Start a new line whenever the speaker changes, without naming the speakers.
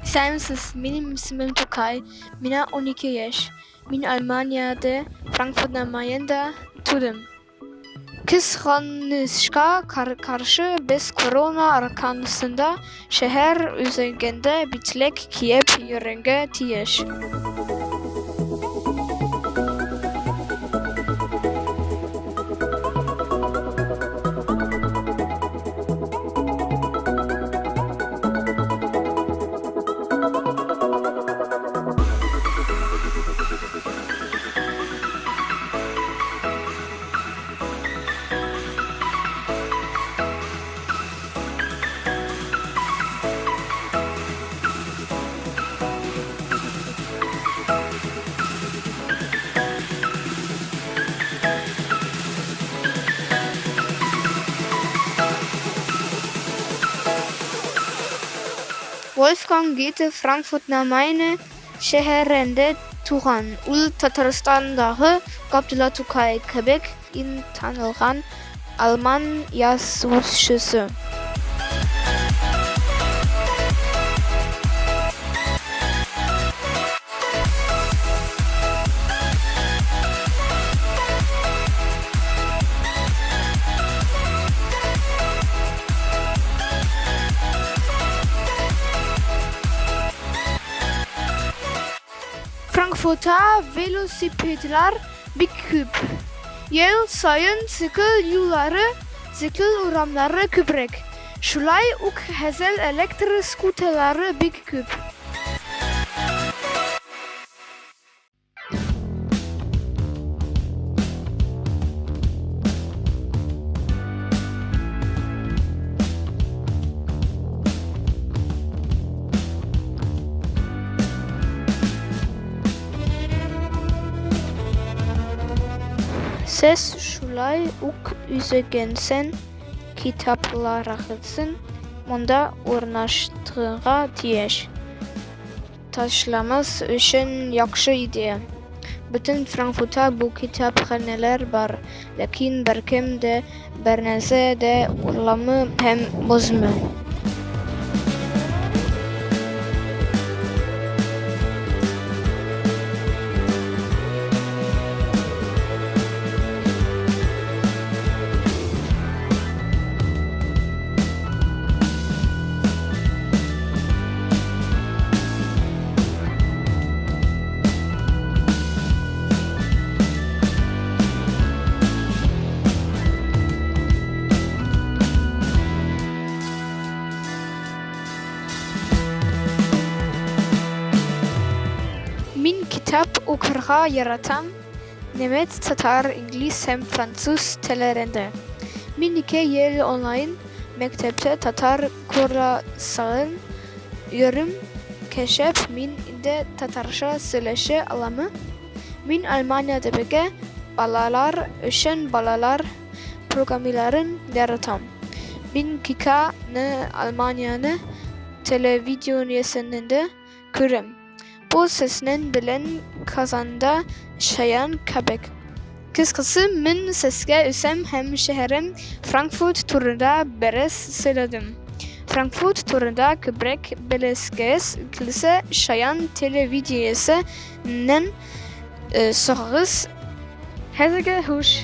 Исәнмесез, минем исемем Тукай, миңа 12 яшь. Мин Алманиядә, Франкфурт-на-Майнда тудым. Кызганычка каршы, без корона аркасында шәһәр үзәгендә битлек киеп йөрергә тиеш. Вольфганг Гете Франкфурт-на-Майне шәһәрендә туган. Ул Татарстандагы Габдулла Тукай кебек иң танылган алман язучысы. Франкфуртта велосипедлар бик күп. Ел саен цикл юллары, цикл урамнары күбрәк. Шулай ук хәзер электр скутерлары бик күп. Сез шулай ук үзегезнең китапларыгызны монда урнаштырырга тиеш. Ташламас өчен яхшы идея. Бөтен Франкфуртта бу китапханәләр бар, ләкин беркем дә бернәрсә дә урламый һәм бозмый. Мин китап укырга яратам, немец, татар, инглиз һәм француз телләрендә. Мин ике ел онлайн мәктәптә татар курсларын йөрим, кәшәп, мин инде татарча сөйләшә аламы? Мин Алманиядәге балалар өчен балалар программаларын яратам. Мин Кика ны Алманияне телевидениесендә күрәм. Бу сезнең белән Казанда чаян кебек. Кыскасы, мин сезгә үзем һәм шәһәрем Франкфурт турында бераз сөйләдем. Франкфурт турында күбрәк беләсегез килсә, Чаян телевидениесе ннән сорагыз. Хәзергә хуш!